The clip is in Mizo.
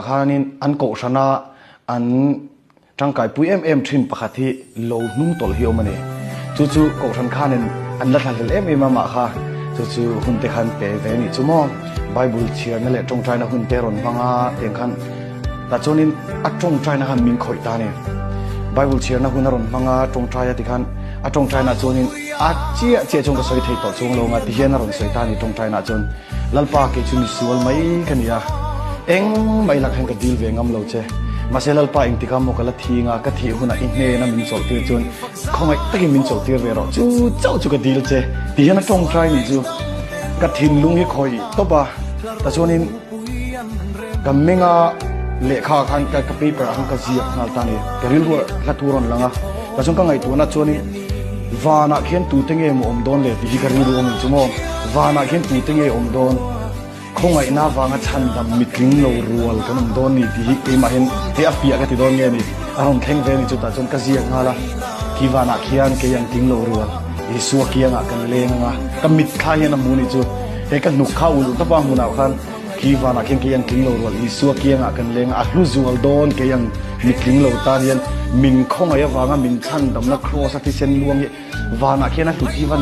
Khanin an kohhrana an tangkaipui em em thin pakhat hi lo hnung tawlh hi awm a ni. Chu chu kohhran khanin an la thlahlel em em a mah kha chu chu hun te khan pe ve a nih chu maw. Bible chhiarna leh tawngtaina hun te rawn hmang a tiang khan tah chuanin a tawngtaina khan min khawih ta a ni. Bible chhiarna hun a rawn hmang a tawngtai a tikhan a tawngtaina chuanin a chiah chiah chuan ka sawi thei tawh chuang lo ang a tihian a rawn sawi ta a ni tawngtaina chuan. Lalpa kei chu misual mai ka ni a, engmah i lakah hian ka dil ve ngam lo che. Mahse Lalpa engtikah maw ka la thi anga ka thih hunah i hnena min chawlhtir chuan khawngaih takin min chawlhtir ve rawh, chu chauh chu ka dil che ti hian a tawngtai nih chu ka thinlung hi khawih tawp a, tachuanin ka menga lehkha ah khan ka paper ah khan ka ziak nghal ta a ni, ka rilru ah hla thu a rawn lang a, tachuan ka ngaihtuahna chuanin. Vanah khian tute nge maw awm dawn le tih hi ka rilru awm chu maw. Vanah khian tute nge awm dawn? Khawngaihna avanga chhandam mitling lo rual kan awm dawn ni tih hi keimah hian hei a fiah ka ti dawn nge ni? A rawn thleng ve a ni chutah chuan ka ziak nghal a, khi vanah khian kei ang tling lo rual Isua kiangah kan leng ang a, ka mitthla hian a hmu ni chu. Hei ka hnuk kha ulh tawp a hmunah khan. Khi vanah khian kei ang tling lo rual Isua kiangah kan leng a, a hlu zual dawn kei ang mitling lo tan hian min khawngaih avanga min chhandamna Kraws a thisen luang hi vanah khian a hlut hi van.